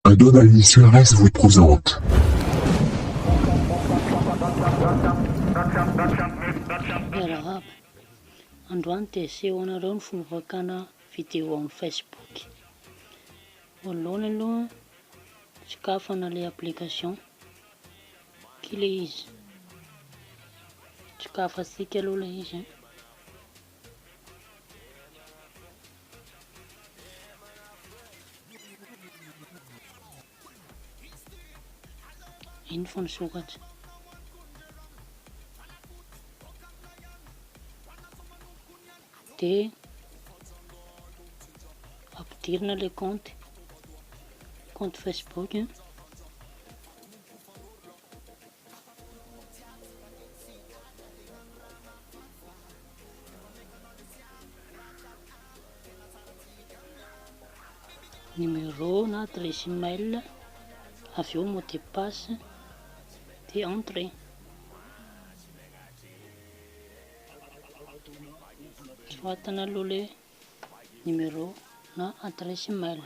Adonai Suarez vous présente. Miarahaba. Androany dia aseho anareo ny fomba fakana vidéo amin'ny Facebook. Voalohany aloha sokafana ilay application. K'ilay izy. Sokafantsika aloha ilay izy. Iny fa nisokatra. Dia ampidirina ilay compte, compte Facebook. Numéro na adresse email, avy eo mot de passe, dia entrée. Soratana aloha le numéro na adresse email.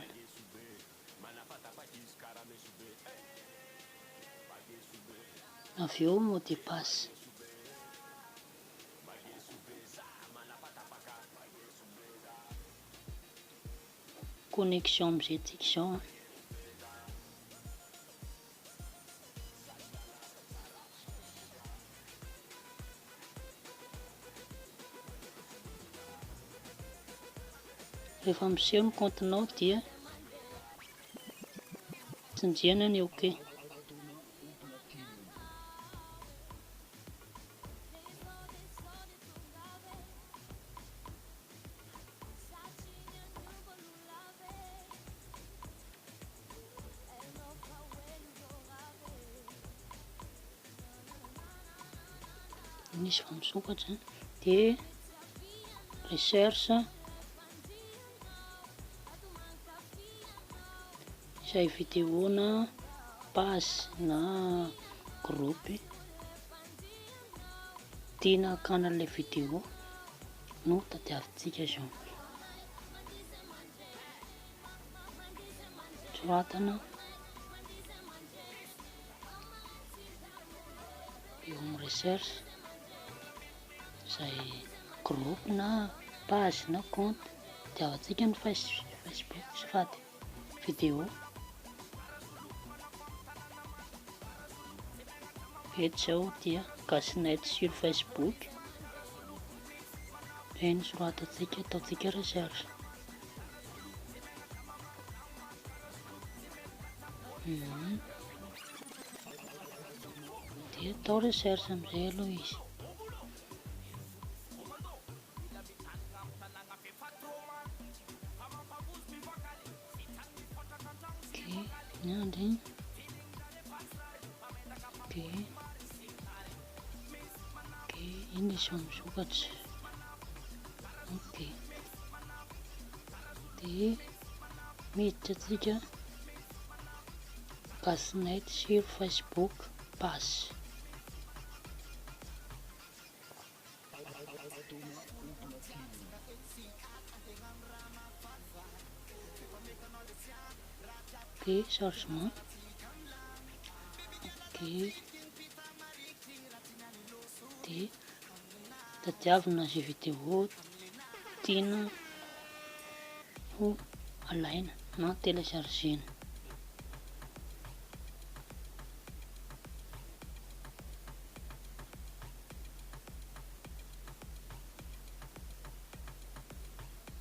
Avy eo mot de passe. Connexion amizay tsika izao an. Rehefa miseho ny compte-nao dia tsindriana ny ok. Misy vao misokatra dia recherche izay vidéo na page na groupe tiana hakana ilay vidéo no tadiavintsika izao. Soratana eo amin'ny recherche izay groupe na page na compte itiavantsika ny Facebook azafady vidéo. Eto izao dia Gasy-net sur Facebook. Eny soratantsika ataontsika recherche. Dia atao recherche amin'izay aloha izy. Ok, miandry. Ok. Ok, iny izy vao misokatra. Ok. Dia miditra antsika Gasy-net sur Facebook page. Ok, chargement. Ok. Dia tadiavina izay vidéo tiana ho alaina na télécharger-na.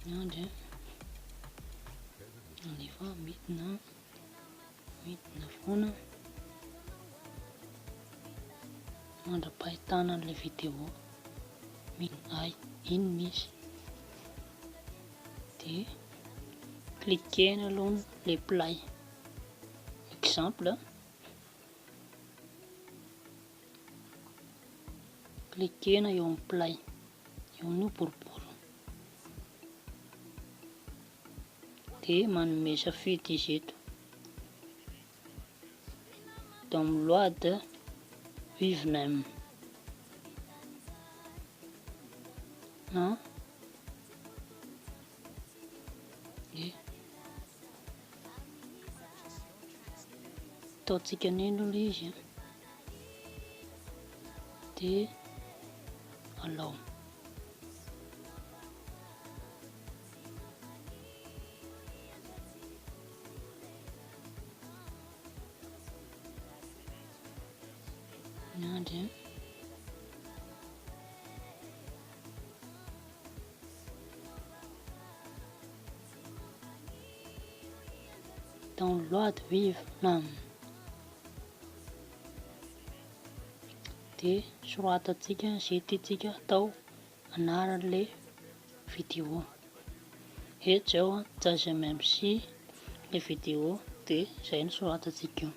Miandry an. Alefa midina, midina foana mandra-pahitana an'ilay vidéo. Ay, iny misy. Dia cliquer-na aloha ilay play. Exemple. Cliquer-na eo amin'ny play, eo amin'io boribory. Dia manome safidy izy eto. Download Vivname. Na dia. Ataontsika an'iny aloha ilay izy an. Dia alao. Miandry an. Download vive nam. Dia soratantsika izay tiantsika atao anaran'ilay vidéo. Eto izao an, Jazz MMC ilay vidéo dia izay no soratantsika eo.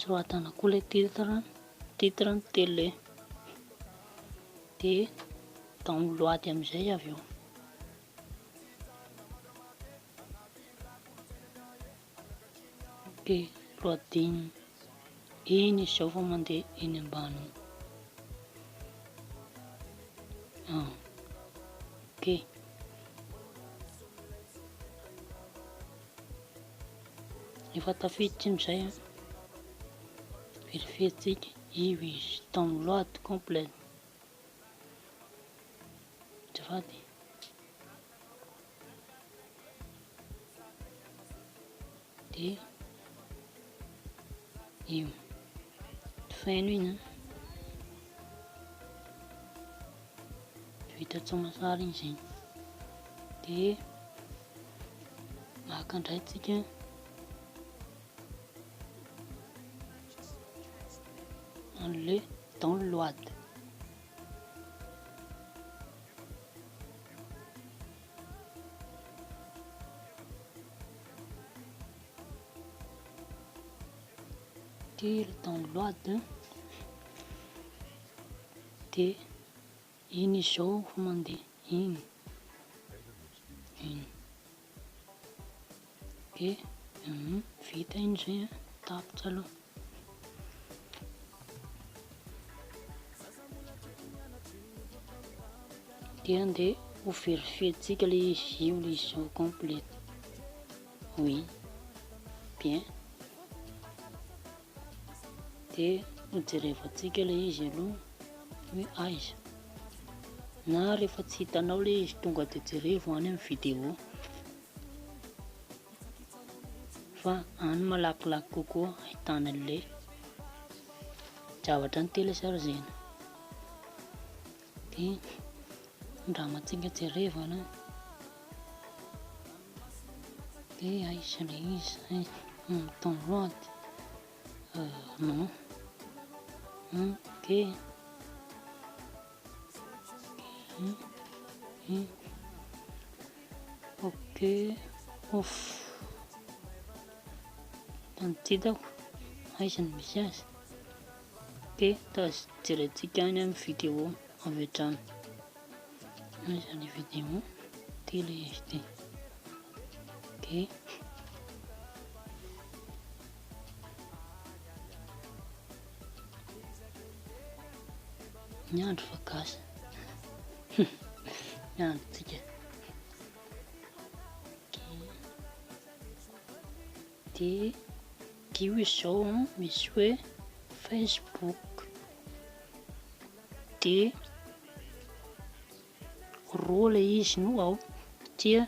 Soratana koa ilay titre, titre ny télé. Dia download amin'izay avy eo. Ok, loading. Iny izy izao vao mandeha eny ambany. Ah. Ok. Efa tafiditra iny izay an. Verifier-tsika. Io izy, download complet. Azafady. Dia io. Feno iny an. Vita tsomasara iny izay. Dia maka indray tsika. An'le download. Ty download dia iny izao fa mandeha iny iny dia vita iny zay a, tapitra aloha. Dia andeha ho verifier-tsika ilay izy io ilay izy izao complet. Oui. Bien. Dia hojerevantsika ilay izy aloha hoe aiza. Na rehefa tsy hitanao ilay izy tonga dia jerevo any amin'ny vidéo. Fa any malakilaky kokoa ahitana an'ilay zavatra notelechargena. Dia andramantsika jerevana. Dia aiza ilay izy zay? Download. Non. Ok. Ok. Off. Tany tsy hitako. Aiza no misy azy? Ok, tazo jerentsika any amin'ny vidéo avy hatrany. Aiza ny vidéo? Ity ilay izy ity. Ok. Miandry fa gasy. Miandry tsika. Ok. Dia io izao misy hoe Facebook. Dia roa ilay izy no ao satria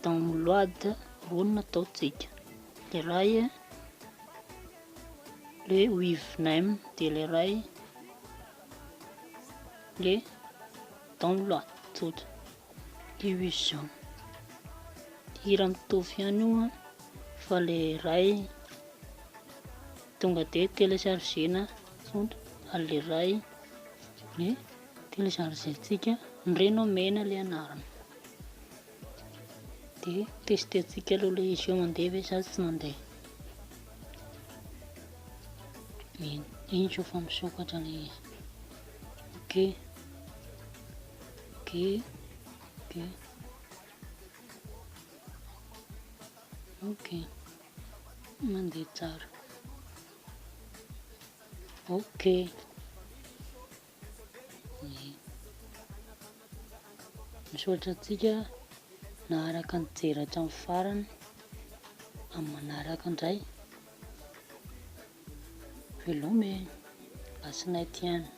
download roa no nataontsika. Ilay iray ilay with name dia ilay iray ilay download tsotra. Io izy izao. Hira mitovy ihany io an, fa le iray tonga dia télécharger-na tsotra ary le iray ny télécharger-ntsika ndre nomena le anarana. Dia tester-ntsika aloha le izy hoe mandeha ve sa tsy mandeha. Iny, iny izao fa misokatra le izy. Ok. Ok. Ok. Ok. Mandeha tsara. Ok. Misaotra antsika. naharaka nijery hatramin'ny farany. Amin'ny manaraka indray. Veloma e! Lasinay tiana.